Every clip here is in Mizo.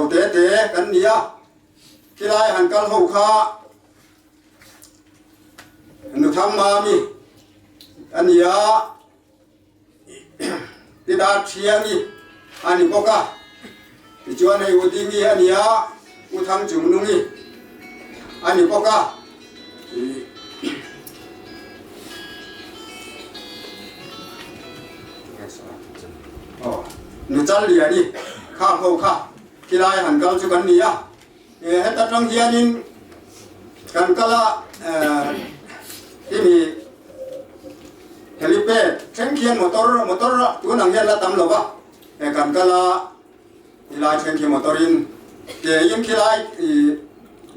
chho te te kan ni a, khilai han kal ho kha Nuthang Mami a ni a, Tidar Thiangi a ni bawk a, tichuan hei U Dingi a ni a, U Thangchungnungi a ni bawk a. Nu Challiani kha ho kha khilai han kal chu kan ni a, heta tang hianin kan kal a khimi helipad thleng khian motor motor tun ang hian la tam lo va kan kal a. Tilai thleng khi motor in ke in khilai i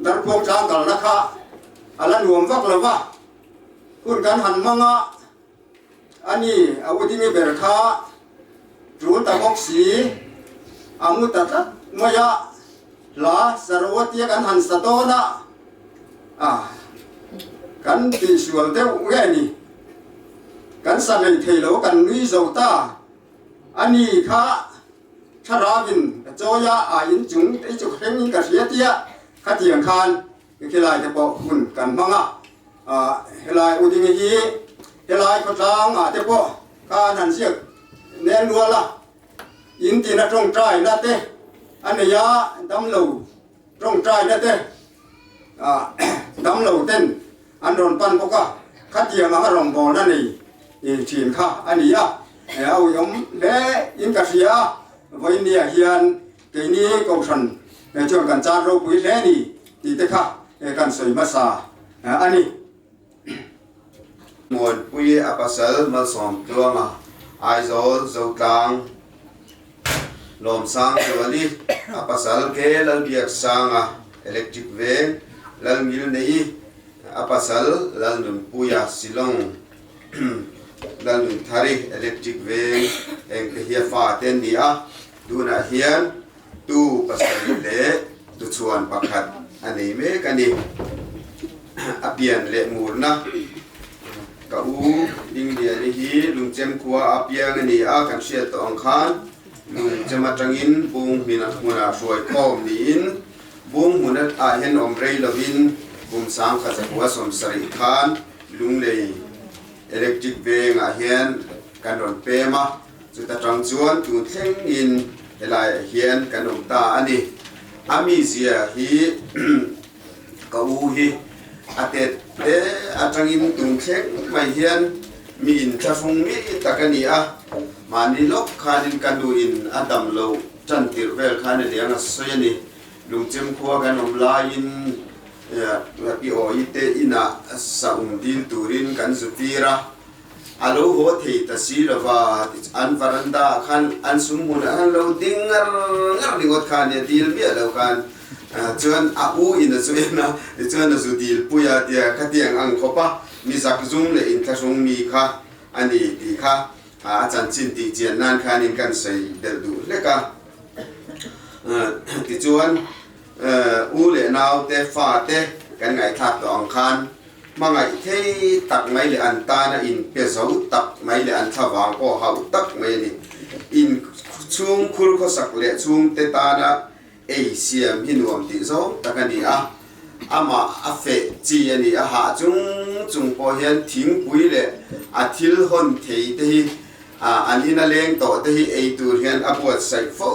darphuang tlang kalna kha a la nuam vak lo va, hun kan han hmang a, ani a u dingi ber kha tul ta bawk si, a mu ta tlat mai a, hla Sarawati a kan han sa dawn a, a kan tihsual deuh nge ni, kan sa hlei thei lo kan nui zo ta, ani kha. Thlarauin ka chawi a, a in chung te chu hreng in ka hria tia khatiang khan khilai te pawh hun kan hmang a, helai u ding hi helai khawtlang ah te pawh khan han ziak nel nual a, in tina tawngtai na te a nei a, damlo tawngtai na te damlo ten an rawn pan bawk a, khatiang anga rawngbawlna nei thin kha a ni a, a uiawm hle in ka hria a, vawinia hian keini kohhran chuan kan chan ropui hle a ni tih te kha kan sawi hmasa a ni. Muanpui a pasal Malsawm Tluanga Aizawl Zotlang Lawmsang Zuali a pasal Ke Lalbiaksanga Electric Veng Lalngilnei a pasal Lalnunpuia Shillong Lalnunthari Electric Veng engte hi a fa te an ni a, tunah hian tu pasal leh tuchhuan pakhat a nei mek a ni. A pian leh murna ka u Dingliani hi Lungchem khua a piang a ni a, kan hriat tawh ang khan Lungchem atangin Bung hmunah hruai khawm niin Bung hmun ah hian awm rei lovin kum 1970 khan Lunglei Electric Vengah hian kan rawn pem a, chuta tang chuan tun thlengin helaiah hian kan awm ta a ni. A mizia hi ka u hi a tet te atangin tun thleng mai hian mi inthlahrung mi tak a ni a, mahni lawk khanin ka nuin a dam loh tan tirh vel khan a liang a sawi a ni. Lungchem khua kan awm laiin Pi Awi te inah saum dil turin kan zu tir a, a lo haw thei ta si lova, an varanda ah khan an sum hmunah khan lo ding ngar ngar ringawt kha a nia, dil miah lo khan chuan a u in a zu en a, tichuan a zu dil pui a tia khatiang ang khawp a, mi zak zum leh inthlahrung mi kha a ni tih kha a chanchin tih chian nan khanin kan sawi belh duh hlek a. Tichuan u leh nau te, fa te kan ngaihthlak tawh ang khan hmangaih thei tak mai leh an tana inpe zo tak mai leh an thlavang pawh hauh tak mai a ni. In chhung khur khawsak leh chhungte tana ei siam hi nuam tih zawng tak a ni a, amah a feh chi a ni a, hah chung chung pawh hian thingpui leh a thil hawn thei te hi An ina leng tawh te hi ei tur hian a buatsaih fo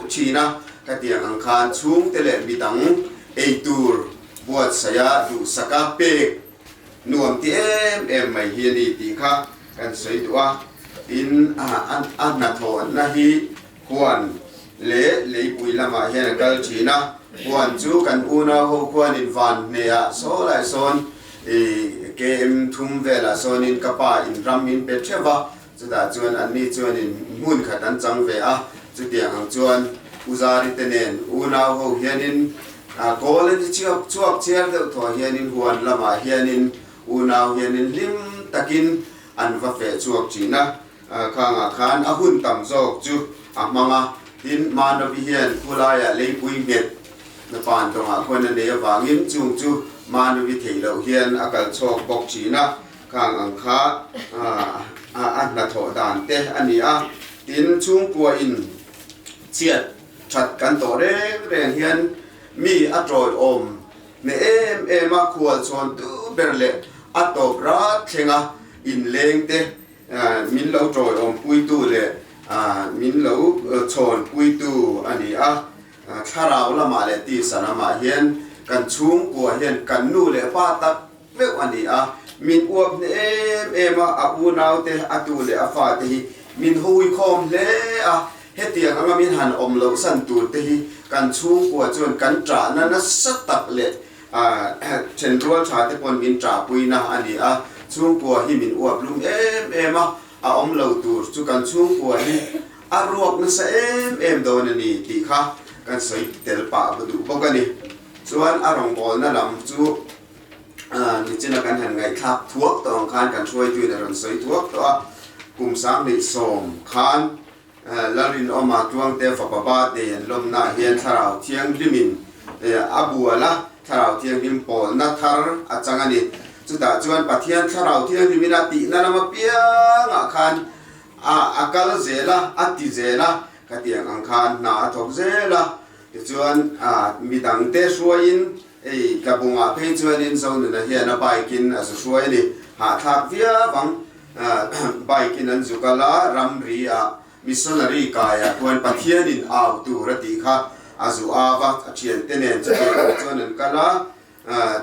thin a, ka tiang ang khan chhungte leh midang ei tur buatsaih a duhsak a pek nuam ti em em mai hi a ni tih kha kan sawi duh a. Tin, a hnathawhna hi huan leh leipui lamah hian a kal thin a, huan chu kan unau ho khuanin van hnehah saw lai sawn I KM thum velah sawnin ka pa in ram min pe theuh va, chutah chuan anni chuanin hmun khat an chang ve a, chutiang ang chuan U Zari te nen unau ho hianin kawl a ni chhuak chhuak chhiar deuh thaw hianin huan lamah hianin unau hianin hlim takin an va feh chhuak thin a, khangah khan a hun tam zawk chu a hmang a, tin Manovi hian khulaiah leipui nghet Na pan tawngah khuan a nei avangin chung chu Manovi theih loh hian a kal chhawk bawk thin a, khang ang kha a hnathawh dan te a ni a. Tin, chhungkua in chhiat That kan tawh reng reng hian mi a tawiawm hne em em a, khual chhawn tu ber leh a tawp rat thlenga inlengte min lo tawiawm puitu leh min lo chhawn puitu a ni a. Thlarau lamah leh tisa lamah hian kan chhungkua hian kan nu leh pa tak meuh a ni a, min uap hne em em a, a unaute, a tu leh a fate hi min hui khawm hle a, hetiang anga min han awm loh san tur te hi kan chhungkua chuan kan ṭahna nasa tak leh ṭhenrual ṭha te pawn min ṭahpuina a ni a, chhungkua hi min uap lum em em a, a awm lo tur chu kan chhungkua hi a ruak nasa em em dawn a ni tih kha kan sawi tel pah duh bawk a ni. Chuan a rawngbawlna lam chu. Nichina kan han ngaihthlak thuak tawh ang khan kan hruaituin a rawn sawi thuak tawh a, kum 2010 khan Lalrinawma Tluangte fapa birthday an lawmnaah hian Thlarau Thianghlimin a bual a, Thlarau Thianghlim pawlna thar a chang a ni. Chutah chuan Pathian Thlarau Thianghlimin a tihna lam apiangah khan a kal zel a, a ti zel a, khatiang ang khan hna a thawk zel a. Tichuan midangte hruaiin Hei tlabungah phei chuanin Zonuna hian a bike in a zu hruai a ni. Hahthlak viau ang. Bike in an zu kal a, ramri ah missionary kaiah khuan Pathianin au tur a tih kha a zu au a, a thiante nen chutiang ang chuan an kal a,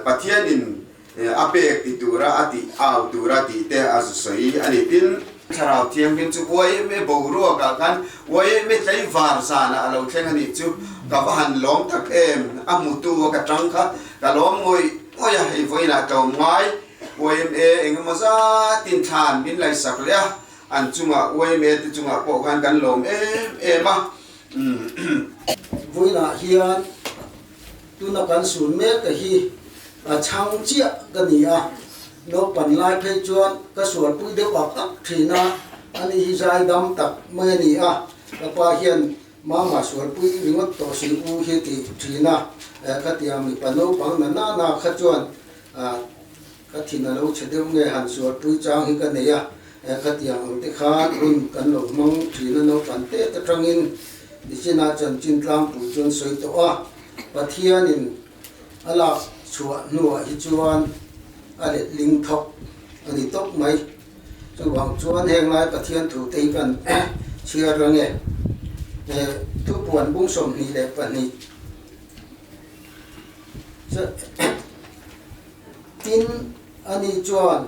Pathianin a pek ti tura a tih au tura tih te a zu sawi a ni. Tin, Thlarau Thianghlim chu uaime boruakah khan uaime tlaivar zanah a lo thleng a nih chu ka va han lawm tak em, a hmutu a ka tang kha ka lawm ngawih ngawih a, hei vawiinah tlawm ngai uaime eng emaw zatin thlan min laisak leh a, an chungah uaime te chungah pawh khan kan lawm em em a. Vawiinah hian Tuna kan sun mek a hi a chhang chiah ka ni a, naupan lai phei chuan ka sualpui deuh ak ak thin a, ani hi zai dam tak mai a ni a, ka pa hian mama sualpui ringawt tawh si u hi ti thin a, khatia mipa naupang na na na kha chuan ka thin a lo chhe deuh nge han sualpui chang hi ka nei a, khatiang ang te khan hun kan lo hmang thin a naupan tet atangin nichinah chanchin tlangpui chuan sawi tawh a. Pathianin a lak chhuah hnuah hi chuan a letling thawk a ni tawp mai. Chuvang chuan heng lai Pathian thute hi kan chhiar rang e. Thupuan bung 22 Tin, ani chuan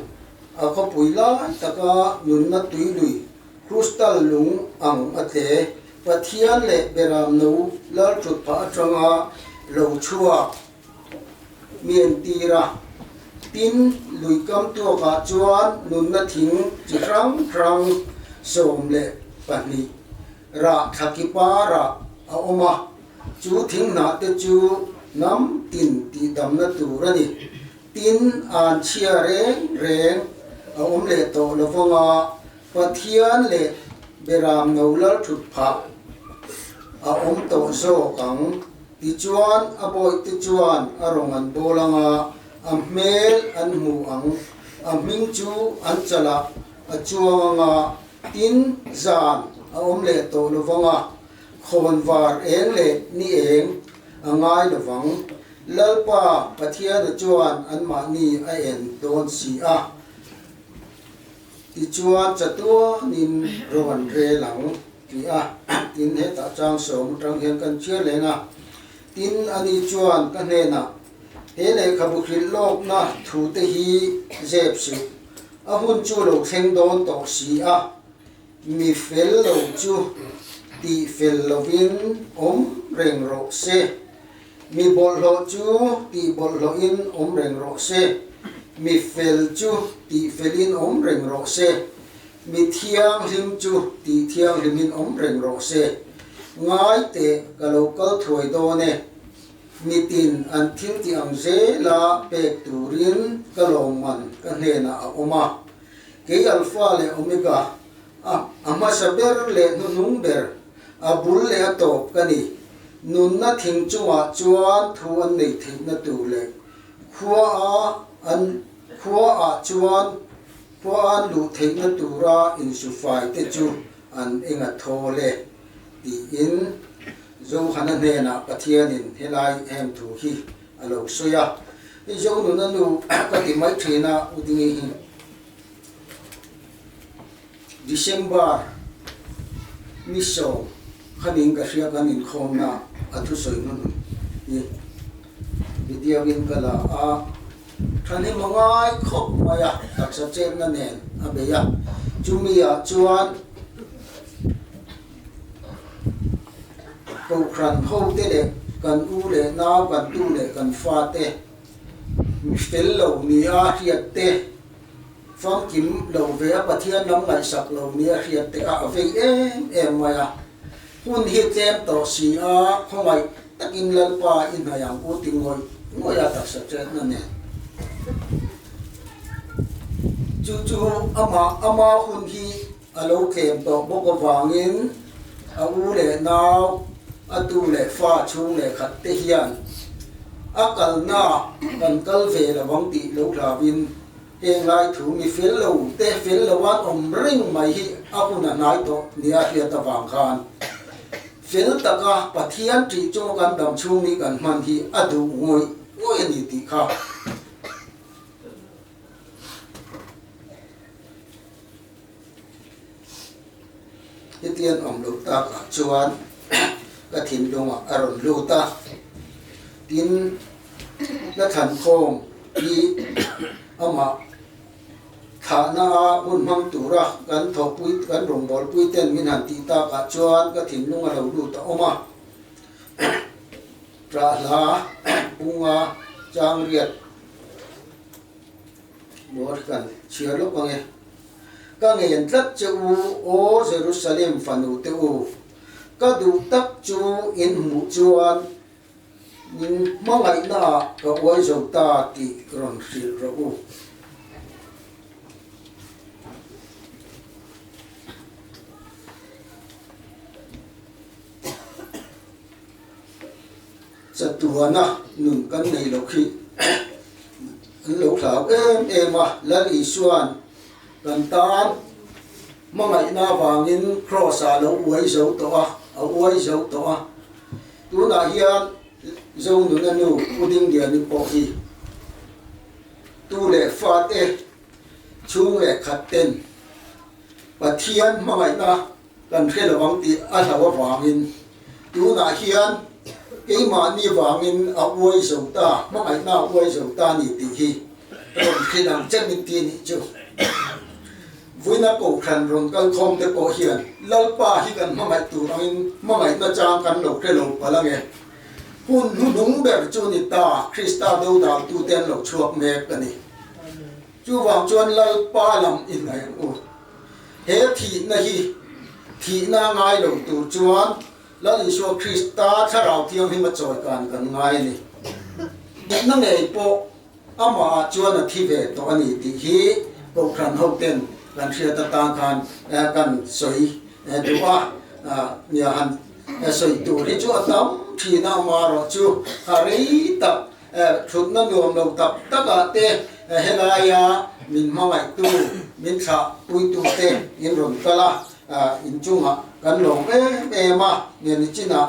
a khawpui lai taka nunna tuilui Krustal lung ang a tle. Pathian leh Beram no lal thut phah atanga lo chhuak mi an tir a. Tin, lui kam tuakah chuan nunna thing chi hrang hrang 12 rah thlakipa rah a awm a, chu thing hnah te chu hnam tin tihdamna tur a ni. Tin, an chhia reng reng a awm leh tawh lovanga Pathian leh Beram no lal thut phah a awm tawh zawk ang. Tichuan a bawihte chuan a rawng an bawl ang a, a hmel an hmu ang, a hming chu an chalah a chuang ang a, tin zan a awm leh tawh lo vang a, khawnvar eng leh ni eng a ngai lo vang. Lalpa Pathiana chuan anmahni a en dawn si a. Tichuan chatuanin ro an rel ang ti a, tin hetah chang sawm atang hian kan chhiar leng a. Tin, ani chuan ka hnenah, He lehkhabu hrilh lawkna thute hi zep suh, a hun chu lo thleng dawn tawh si a, mi fel lo chu tih fel lovin awm reng rawh se. Mi bawlhhlawh chu tih bawlhhlawhin awm reng rawh se, mi fel chu tih felin awm reng rawh se, mi thianghlim chu tih thianghlimin awm reng rawh se. Ngai teh ka lo kal thuai dawn e, mitin an thil tih ang zela pek turin ka lawmman ka hnenah a awm a. Kei Alpha leh Omega, a hmasa ber leh hnuhnung ber, a bul leh a tawp ka ni. Nunna thing chungah chuan thu an nei theihna tur leh khua a an khua ah chuan khua an luh theihna tura insufai te chu an enga thawl e tiin. Johana hnenah Pathianin helai heng thu hi a lo sawi a. Hei Zonuna nu ka ti mai thin a, U Dingi hi December ni sawm khanin ka hria kan inkhawmna a thusawi hmanun hi video in ka la a. Thahnem a ngai khawp mai a, taksa chetna nen a bei a, chumi ah chuan Kohhran ho te leh kan u leh nau, kan tu leh kan fa te, mi fel lo nia hriat te, famkim lo ve a Pathian lam ngaihsak lo nia hriat te kha a vei em em mai a. Hun hi tlem tawh si a, khawngaih takin Lalpa i hnaih ang u ti ngawih ngawih a taksa chetna nen. Chu chu amah ama hun hi A lo tlem tawh bawk avangin a u leh nau, a tu leh fa chhung leh khat te hian a kalna kan kal ve lo ang tih lo hlauin heng lai thu mi fel lo te fel lo an awm reng mai hi a hun a hnai tawh nia hriat avang khan fel taka Pathian ṭih chunga kan dam chhung ni kan hman hi a duh ngawih ngawih a ni tih kha. Hetiang awm loh takah chuan ka thinlungah a rawn lut a, tin la thlankhawm hi amah thlahna a hun hmang tura kan thawhpui kan rawngbawlpui ten min han tih takah chuan ka thinlung a lo lut a awm a, Ṭahla bunga changriat. Maw kan chhiar lawk ang e. Ka ngen tlat che u, aw Jerusalem fanu te u, ka duh tak chu in hmuh chuan min hmangaihnaah ka uai zo ta tih rawn hrilh rawh u. Chatuana nun kan nei loh khi an lo hlau em em a, Lal Isua'n kan tan hmangaihna avangin Kraws ah lo uai zo tawh a, a uai zo tawh a. Tunah hian Zonuna nu Pu Dingliani pawh hi tu leh fate chhung leh khat ten Pathian hmangaihna Kan hre lo ang tih a hlauh avangin tunah hian keimahni vangin a uai zo ta, hmangaihna a uai zo ta a ni tih hi rawn hrilh ang che min ti nih chu. Vuina Kohhran rawn kal khawm te pawh hian Lalpa hi kan hmangaih tur angin hmangaihna chang kan lo hre lo palh ange. Hun hnuhnung ber chu ni ta, Krista dodaltute an lo chhuak mek a ni. Chuvang chuan Lalpa lam i hnaih ang u. He thihna hi thihna ngai lo tur chuan Lal Isua Krista Thlarau Thianghlim a chawikan kan ngai a ni. Thihna ngei pawh amahah chuan a thi ve tawh a ni tih hi Kohhran hoten kan hriat atan khan kan sawi duh a. Nia han sawi tur hi chu a tam thin a, amaherawhchu a rei tak Thutna nuam lo tak takah te helaia min hmangaihtu, min thlahpuitute in rawn kal a, inchungah kan lawm em em a, nge nichinah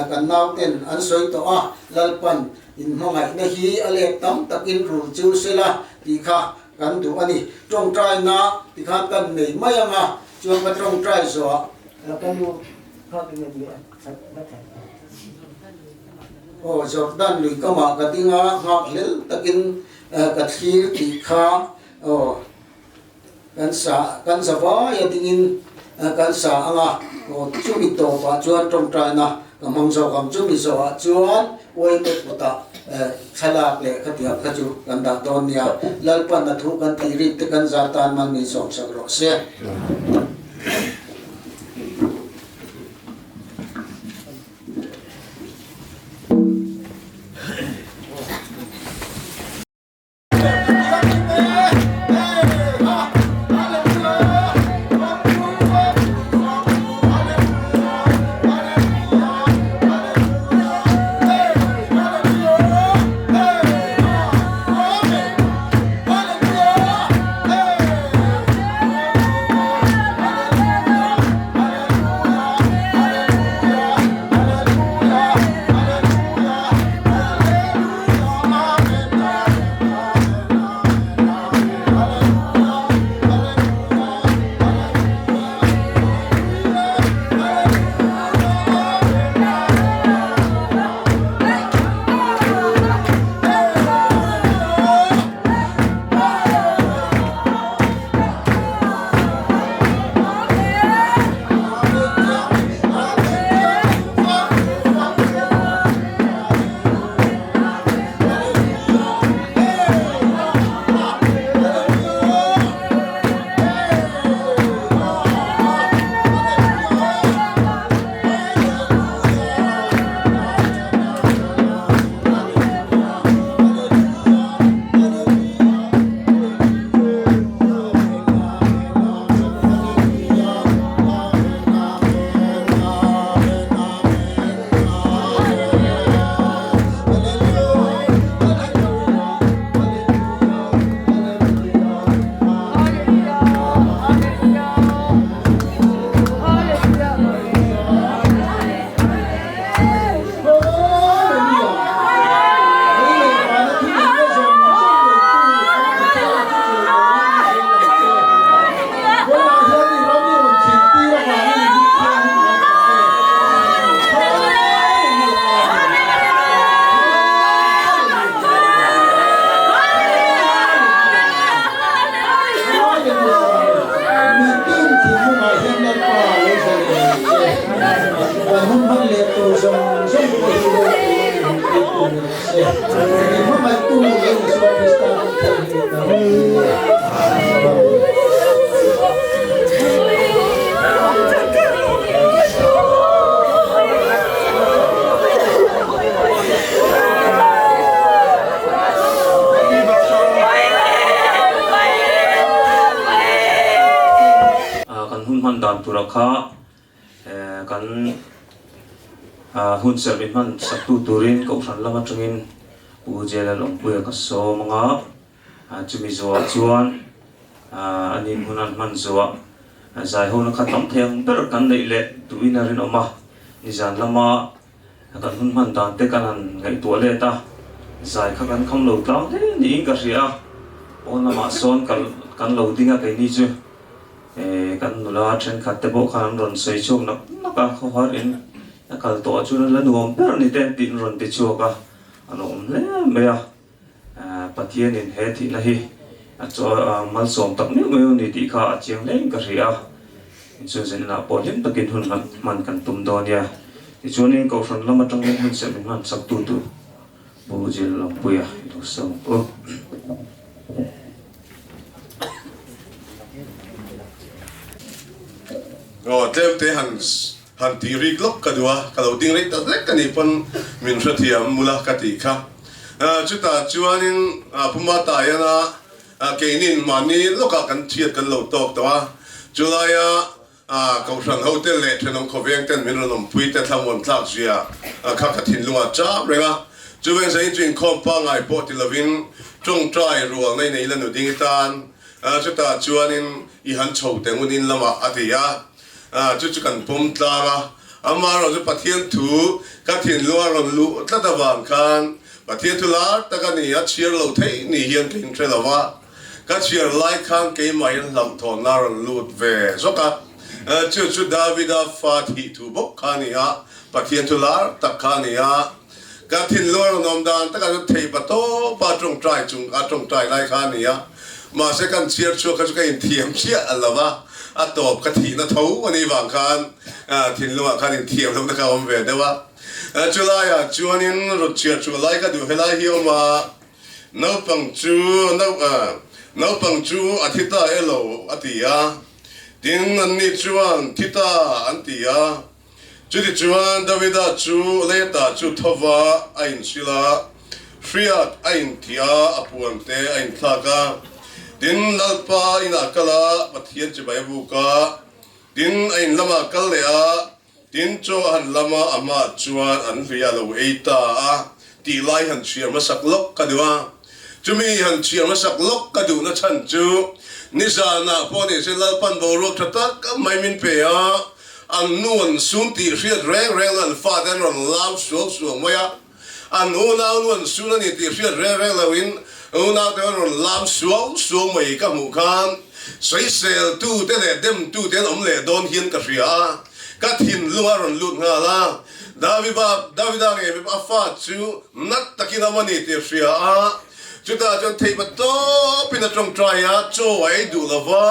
kan nauten an sawi tawh a, Lalpan in hmangaihna hi a let tam takin rul chu sela tih kha kan duh a ni. Tawngtaina tikhan kan nei mai ang a, chuan ka tawngtai zawhah. Ka nu kha ka ngen leh a, ka thlen. Aw Jordan lui kamah ka ding a, nghak hlel takin ka thlir tih kha aw kan sa kan za vai a dingin kan sa ang a, aw chumi tawpah chuan tawngtaina ka hmang zawk ang, chumi zawhah chuan uaime kutah thlalak leh khatiang kha chu kan dah dawn nia, Lalpan a thu kan tih rit te kan za tan man min sawmsak rawh se. se. Min hmangaihtu Lal Isua Krista hming kan dil e. Amen. Kan hun hman dan tura kha kan hun serh min hman sak tu turin Kohhran lam atangin Pu J Lalawmpuia ka sawm anga chumi zuah chuan a nin hun an hman zuah zaihona kha tam thei ang ber kan neih leh duhin a rinawm a, nizan lama Kan hun hman dan te kan han ngaihtuah let a, zai kha kan kham lo tlang hle niin ka hria a, pawn lamah sawn kan lo ding a keini chu kan nula thenkhat te pawh khan an rawn sawi chhuak nak nak a, khawhar in a kal tawh ah chuan a la nuam ber ni te an tih an rawn ti chhuak a, a lawm hle mai a, Pathianin he thihna hi a malsawm tak meuh meuh a ni tih kha a chiang hlein ka hria a, inchhung zinah pawh hlim takin hun hman kan tum dawn nia. Tichuanin Kohhran lam atangin hun serh min hman sak tu tur Pu Jil Lawmpuia i lo sawm u. Aw tlem te han Han tih rik lawk ka duh a, ka lo ding rei ta hlek a nih pawn min hrethiam mula ka tih kha. Chutah chuanin Pu Mataiana keinin mahni lawkah kan thiat kan lo tawk tawh a, chulaia Kohhran hote leh thenawm khawveng ten min rawn awmpui te thlamuan tlak zia kha ka thinlungah chap reng a. Chuveng zain chu inkhawm pangngai pawh ti lovin tawngtai rual nei nei la nu ding i tan. Chutah chuanin i han chho teh ngun in lamah a ti a. Chu chu kan pawm tlang a, amaherawh chu Pathian thu ka thinlung a rawn luh tlat avang khan Pathian thu lar tak a ni a, chhiar lo theih ni hian ka inhre lo va, ka chhiar lai khan keimah hian hlauhthawnna a rawn lut ve zawk a, chu chu Davida fa thih thu bawk kha a ni a, Pathian thu lar tak kha a ni a, ka thinlung a rawn awm dan takah chuan theipa tawpa tawngtai chung a tawngtai lai kha a ni a, mahse kan chhiar chhuak kha chu ka inthiam chiah a lo va. A tawp ka thihna tho a nih vang khan thinlungah khan inthiam lohna kha a awm ve deuh a. Chulaiah chuanin rut chhiar chhuah lai ka duh helai hi a awm a, naupang chu naupang chu a thi ta elo a ti a, tin anni chuan thi ta an ti a. Chutichuan Davida chu leta chu thova a insil a, hriat a inti a, a puan te a inthlak a. Tin, Lalpa inah kal a, Pathian chibai a buk a. Tin, a in lamah kal leh a, tin chaw a han lam a, a hmaah chuan an hlui a lo ei ta a tih lai han chhiar hmasak lawk ka duh a. Chumi han chhiar hmasak lawk ka duhna chhan chu nizanah pawh ni se Lalpan boruak tha tak mai min pe a, An nu an sun tih hriat reng reng an fate an rawn lam suau suau mai a, an unau nu an sun a ni tih hriat reng reng loin unaute an rawn lam suau suau mai ka hmuh khan sawisel tute leh dem tute an awm leh dawn hian ka hria a, ka thinlung a rawn lut nghal a, Davida Davida ngei a fa chu nat takin a awm a ni tih hria a, chutah chuan theihpa tawpin a tawngtai a, chaw a ei duh lova.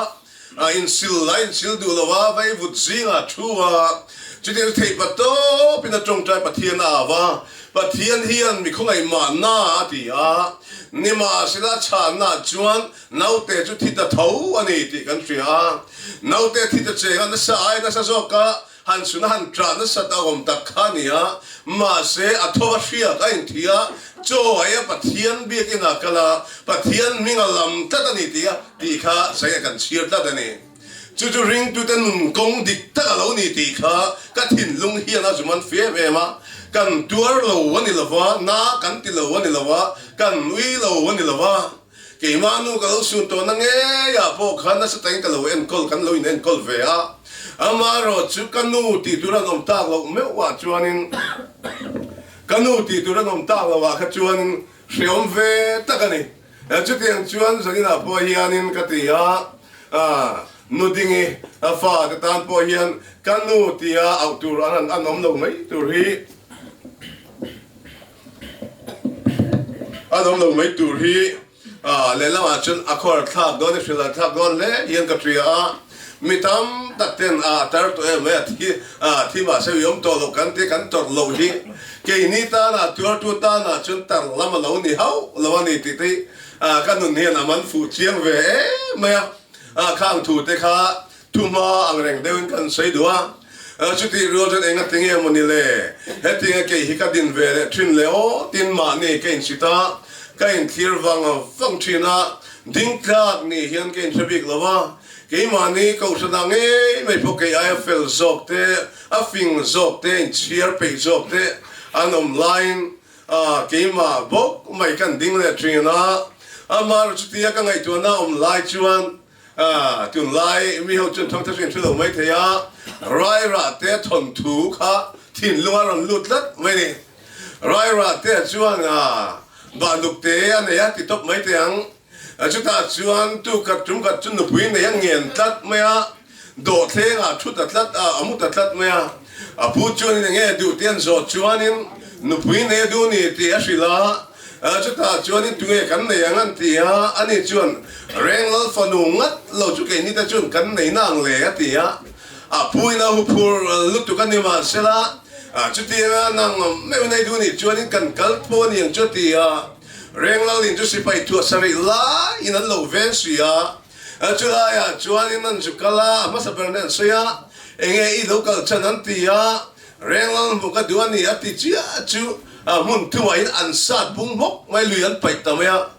A insil a insil duh lo a, vaivut zingah thu a, chutiang chu theih pa tawpin a tawngtai Pathian a au a, Pathian hian mi khawngaih mahna a ti a, nimahsela chhanna chuan naute chu thi ta tho a ni tih kan hria a, naute thi ta cheng a nasa ai nasa zawk a, han chhun a han ṭah nasat a awm tak kha a ni a, mahse a tho a hriak a inthi a, chaw a ei a Pathian biakinn ah kal a, Pathian hming a lam tlat a ni tih a tih kha saih a kan chhiar tlat a ni. Chu chu ringtute nun kawng dik tak a lo ni tih kha ka thinlung hian a zum an fi em em a, kan tuar lo a ni lo va, na kan ti lo a ni lo va, kan nui lo a ni lo va. Keimah nu ka lo sun tawhna ngeiah pawh khan nasa takin ka lo enkawl, kan lo inenkawl ve a. Amaherawh chu ka nu tih tur an awm tak loh meuhah chuanin, ka nu tih tur an awm tak lohah kha chuanin hreawm ve tak a ni. Chutiang chuan zaninah pawh hianin ka ti a, nu dingi a fa te tan pawh hian ka nu tia auh tur an awm lo mai tur hi. A dawm lo mai tur hi lehlamah chuan a khuar thlak dawn i hrilh thlak dawn hle hian ka hria a. Mi tam tak ten a tar tawh em mai a thi a thi mahse ui awm tawh loh kan ti kan tawrh loh hi keini tana tuartu tana chuan tar lam a lo ni hauh lo a ni tih te hi ka nun hian a man fuh chiang ve em mai a. Khang thu te kha thuhma ang reng deuhin kan sawi duh a, chutih rual chuan enga ti nge mawni le hetinga kei hi ka din ve leh thin le aw tin mahni ka insit a, ka inthlir vang vang thin a, ding tlak ni hian ka inhre bik lo a, keimahni kohhran ah ngei mai pawh kei aia fel zawk te, a fing zawk te, inchhiar peih zawk te an awm laiin keimah bawk mai kan ding leh thin a, amah chutia ka ngaihtuahna awm lai chuan tunlai mi ho chuan thawngtha hriat hre lo mai thei a, Rairah te thawnthu kha thinlung a rawn lut tlat mai ni. Rairah te chuan bahnuk te a nei a ti tawp mai teh ang. Chutah chuan tukhat tumkhat chu nupui nei a ngen tlat mai a, dawhthlengah thu ta tlat a, a mu ta tlat mai a. A pu chuanin eng nge duh tih an zawh chuanin nupui nei a duh ni tih a hrilh a. Chutah chuanin tunge kan nei ang an ti a, ani chuan Renglal fanu ngat lo chu keini te chuan kan nei na ang le a ti a. A puin a huphur lutuk a ni mahsela chutianga nang meuh nei duh nih chuanin kan kal pawh a ni ang chu a ti a. Renglalin chu sipai thuah sarih laiin an lo veng si a, chulaiah chuanin an zu kal a, a hmasa ber nen an sawi a, enge i lo kal chhan an ti a, Renglal hmu ka duh a ni a ti chiah chu hmun thuahin an sat bung hmawk mai lui an paih ta mai a,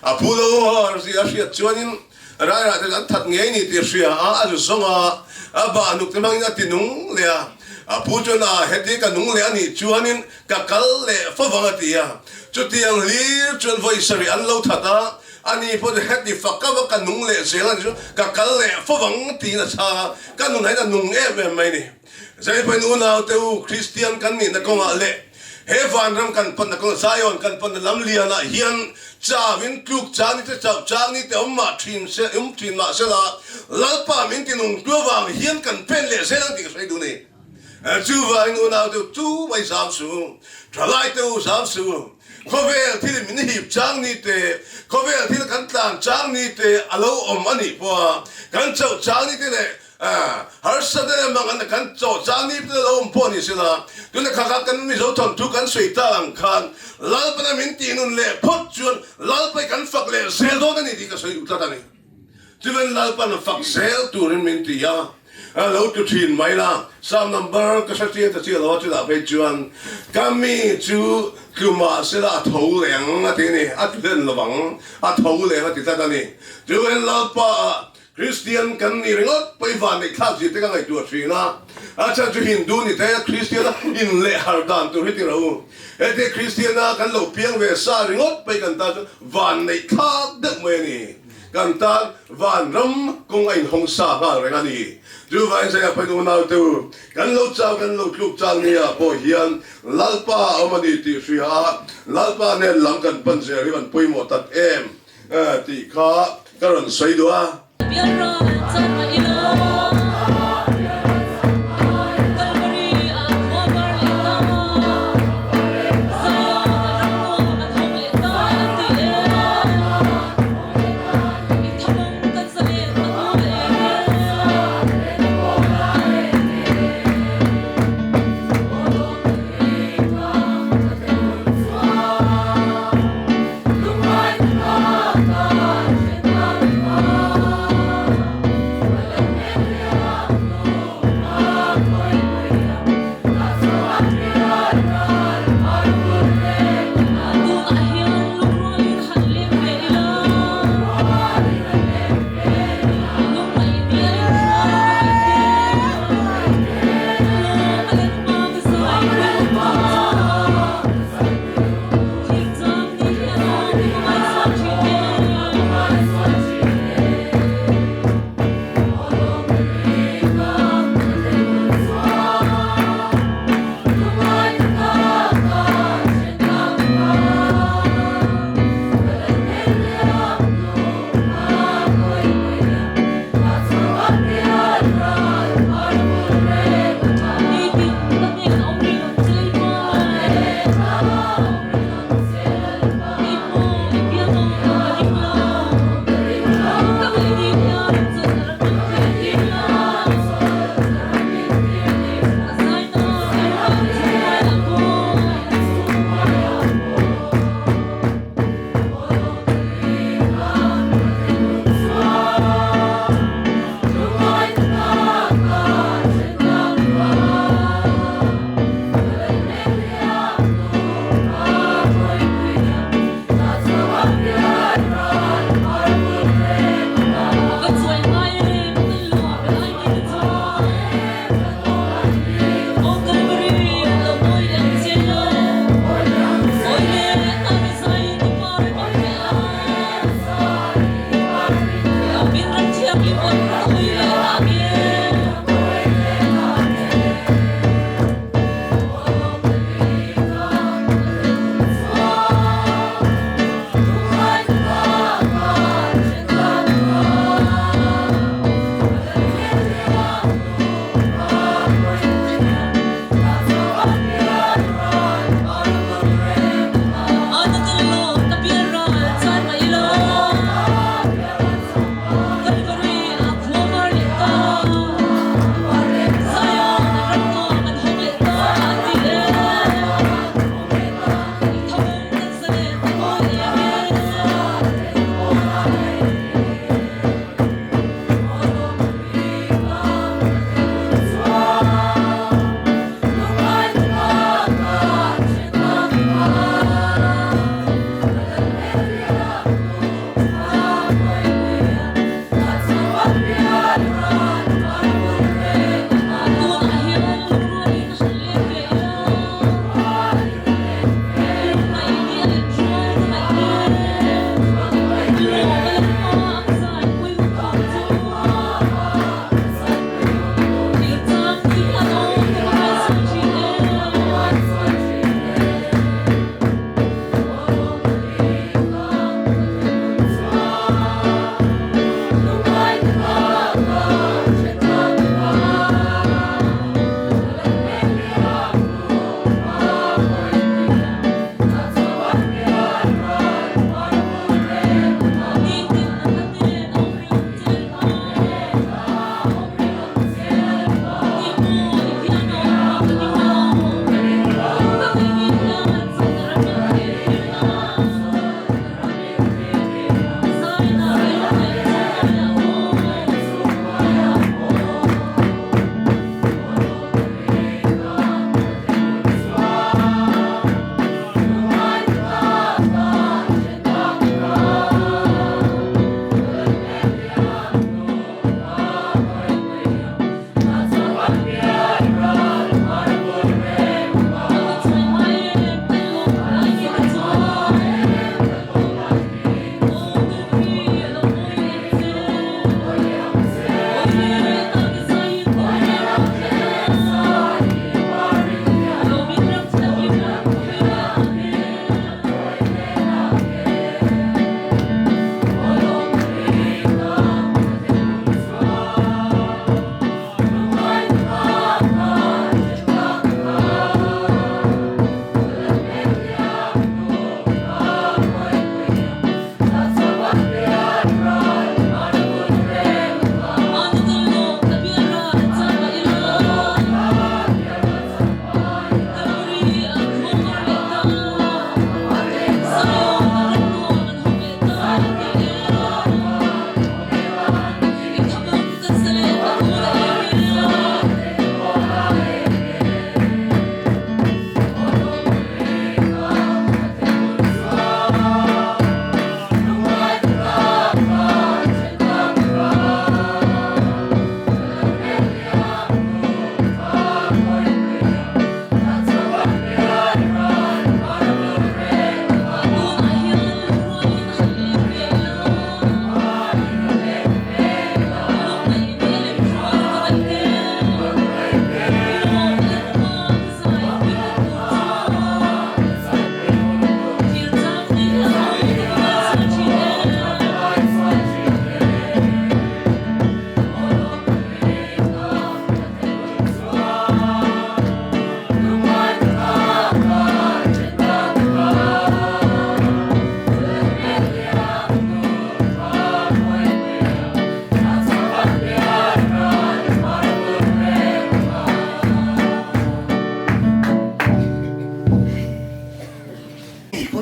a phu lo a hriat chuanin Rairah te an that ngei ni tih a hria a, a zu zawng a, a bah hnuk te hmangin a ti nung leh a, a pu chuan a heti ka nung leh a nih chuanin ka kal leh fo vang a ti a, chutiang hlir chuan vawi sarih an lo that a, ani pawh chu heti fak ka va ka nung leh zel a nih chuan ka kal leh fo vang tiin a chhang a, ka nun ah hian a nung em em mai ni. Zeipain unau te u Kristian kan nihna kawngah leh he vanram kan panna kawng Zion kan panna lam lianah hian chauin tluk chang ni te chauh chang ni te awm mah thin se awm thin mah sela Lalpa min ti nung tu avang hian kan pen leh zel ang tih ka sawi duh ni. Chuvangin unau te u chu mai zam suh, thalai te u zam suh, khawvel thil min hip chang ni te, khawvel thil kan tlan chang ni te a lo awm a nih pawha kan chauh chang ni te leh Harsa te leh mang an kan chaw chang ni te lo awm pawh ni sela, tuna kha kha kan Mizo thawnthu kan sawi tak ang khan Lalpana min tih nun leh phawt chuan Lalpai kan fak leh zel dawn a ni tih ka sawi duh tlat a ni. Chuan Lalpan fak zel turin min ti a, lo tu thin mai la, Psalm number ka hre chiang ta chiah lo a, chutah phei chuan ka mi chu tlu mah sela a tho leng a ti a ni, a tlu hlen lovang, a tho leng a ti tlat a ni. Chuan Lalpa ah Kristian kan ni ringawt pawh i van neih thlak zir te ka ngaihtuah thin a, a chhan chu Hindu ni te Kristian a in leh har dan tur hi ti rawh u. Heti Kristian a kan lo piang ve sa ringawt pawh i kan tan chu van neih thlak deuh mai a ni. Kan tan van ram kawng a inhawng sa nghal reng a ni. Chuvangin Zaia Phain unau te u, kan lo chau kan lo tluk chang nia pawh hian Lalpa a awm a ni tih hria a, Lalpa nen lam kan pan zel hi van pawimawh tak em. Tih kha ka rawn sawi duh a.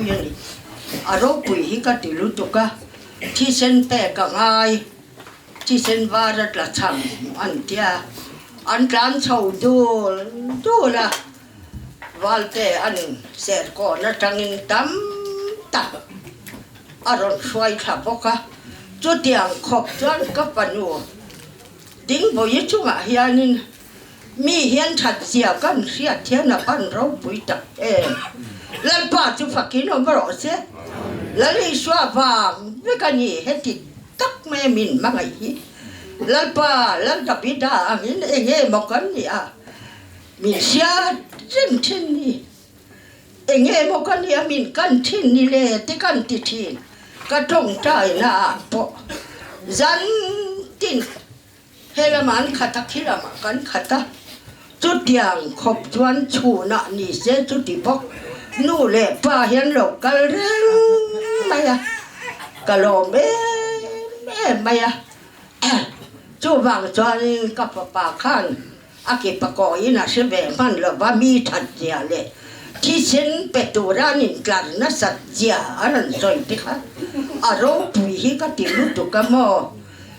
pui a ni. A ropui hi ka ti lutuk a, thisen pek a ngai, thisen var a tla cham an tia, an tlan chho dul dul a, Valte an serkawn atangin tam tak a rawn hruai thla bawk a, chutiang khawp chuan ka fanu Dingbawi chungah hianin mi hian that zia kan hriat hian a pan ropui tak em. Lalpa chu fakin awm rawh se. Lal Isua vang vek a ni heti tak mai min hmangaih hi. Lalpa Lal Davida angin enge maw kan nih a? Min hriat reng thin ni. Enge maw ka nia min kan thin ni le te kan ti thin. Ka tawngtai na ah pawh zan tin he lamah an khat a khi lamah kan khat a. Chutiang khawp chuan chhunah ni se chuti bawk nu leh pa hian lo kal reng mai a, ka lawm em em mai a. Chuvang chuanin ka fapa khan A ke pakawiin a hre ve hman lo va, mi that zia leh thisen pe tura an intlar nasat zia a rawn sawi te kha a ropui hi ka ti lutuk a maw?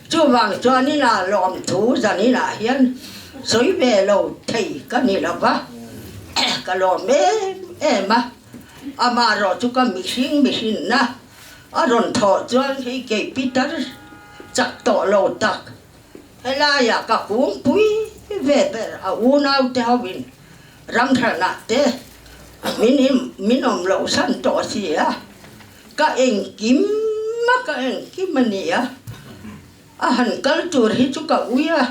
Chuvang chuanin a lawmthu zaninah hian sawi ve lo thei ka ni lo va, ka lawm em em a, amaherawh chu ka mihring mihrinna a rawn thawh chuan hei kei Peter chak tawh lo tak. Helaiah ka kungpui ve ber a unaute hoin ramhranah te min awm loh san tawh si a, ka engkim a ka engkim a ni a, a han kal tur hi chu ka ui a,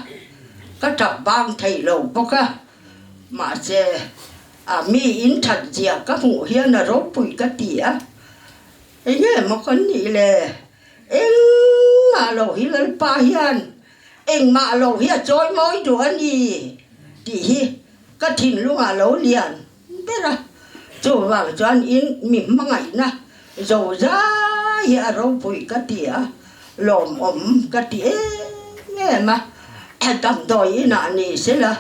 ka tap bang thei lo bawk a, mahse a mi in that zia ka hmuh hian a ropui ka ti a, enge maw kan nih le? Engmah lo hi Lalpa hian engmah lo hi a chawi mawi duh a ni tih hi ka thinlungah lo lian ber a. Chuvang chuan in mi hmangaihna zo zai hi a ropui ka ti a, lawmawm ka ti em em a. Damdawi inah ni sela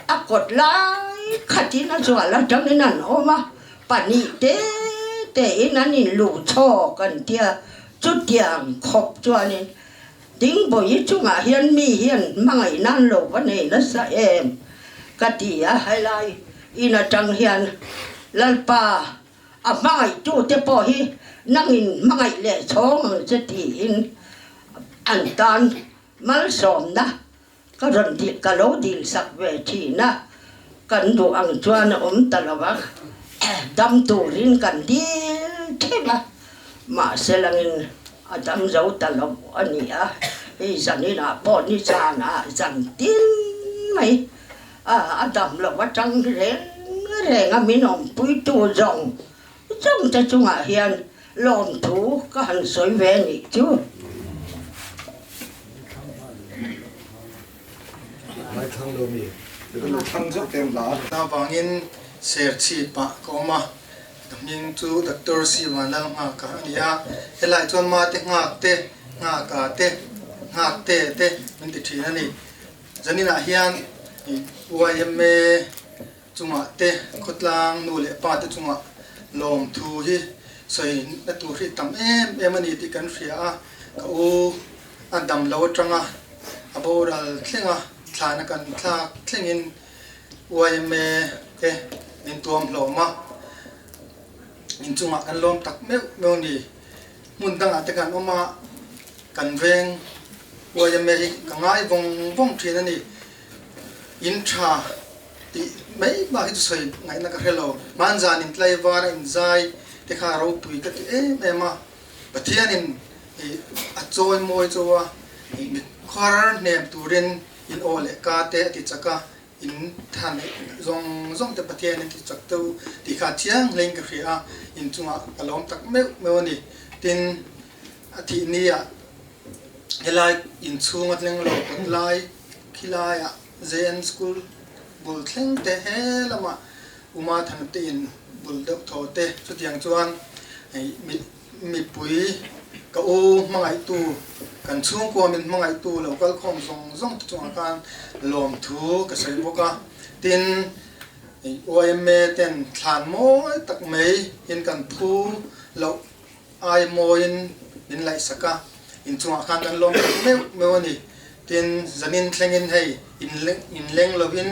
A kawt lai khatin a zual atangin an awm a, pahnih te tein an inluh chhawk an tia, chutiang khawp chuanin Dingbawi chungah hian mi hian hmangaih nan lo va nei nasa em ka ti a, helai in atang hian Lalpa a hmangaihtute pawh hi nangin hmangaih leh chhawng ang che tiin an tan malsawmna Ka rawn dil ka lo dil sak ve thin a, kan duh ang chuan a awm ta lo a, dam turin kan dil thleng a, mahse langin a dam zo ta lo a ni a, hei zaninah pawh ni zanah zan tin mai a a dam lo atang reng reng a min awmpuitu zawng zawng te chungah hian Lawmthu ka han sawi ve nih chu. Avangin Serchhip ah ka awm a, ka hming chu Doctor C Vanlalnghaka a ni a, helai chuan mate nghak te, nghaka te, nghak te te min ti thin a ni. Zaninah hian YMA chungah te khawtlang nu leh pa te chungah lawmthu hi sawi na tur hi tam em em a ni tih kan hria a, ka u a dam lo atanga a boral thleng a, thlana kan thlak thlengin yma te min tuam hlawm a, inchungah kan lawm tak meuh meuh a ni. Hmun dangah te kan awm a, kan veng yma hi ka ngai vawng vawng thin a ni. In tha tih mai bak hi chu sawi ngaihna ka hre lo. Hmanzan in tlaivar a inzai te kha ropui ka ti em em a, Pathianin ih a chawi mawi chu a ih mit khuar hnem turin in aw leh ka te a ti chak a, in tha neih zawng zawng te Pathianin ti chak teuh tih kha chiang hlein ka hria a, in chungah ka lawm tak meuh meuh a ni. Tin, a thih ni ah helai inchhung a tleng lo kawt lai khilaiah JN School bul thleng te he lamah Uma Thanute in bul deuh thaw te chutiang chuan hei mipui ka u hmangaihtu kan chhungkua min hmangaihtu lo kal khawm zawng zawng te chungah khan lawmthu ka sawi bawk a tin. Yma ten thlan mawi tak mai in kan phu loh ai mawiin min laihsak a, inchungah khan kan lawm tak meuh meuh a ni. Tin, zanin thlengin hei inleng lovin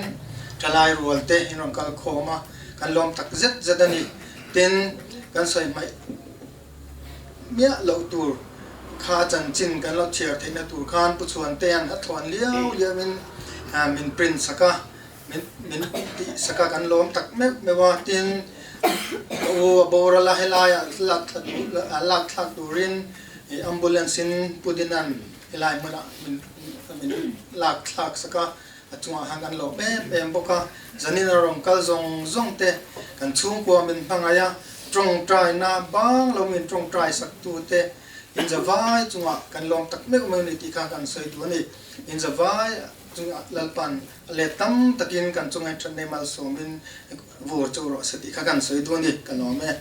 thalai rual te in rawn kal khawm a, kan lawm tak zet zet a ni. Tin, kan sawi hmaih miah loh tur kha chanchin kan lo chhiar theihna tur khan Pu Chhuantea'n a thlawn liau liauin min print sak a. Min min tih sak a kan lawm tak meuh meuh a, tin ka u a boral a helaiah lak thla tur lak thlak turin ih ambulance in Pu Dinan helai hmunah min min lak thlak sak a, a chungah khan kan lawm em em bawk a, zanin a rawn kal zawng zawng te kan chhungkua min hmangaih a, tawngtaina bang lo min tawngtai sak tu te inzavai chungah kan lawm tak meuh meuh a ni tih kha kan sawi duh a ni, inzavai chungah Lalpan A let tam takin kan chunga in thatna i malsawmin vur chu rawh se tih kha kan sawi duh a ni, ka lawm e.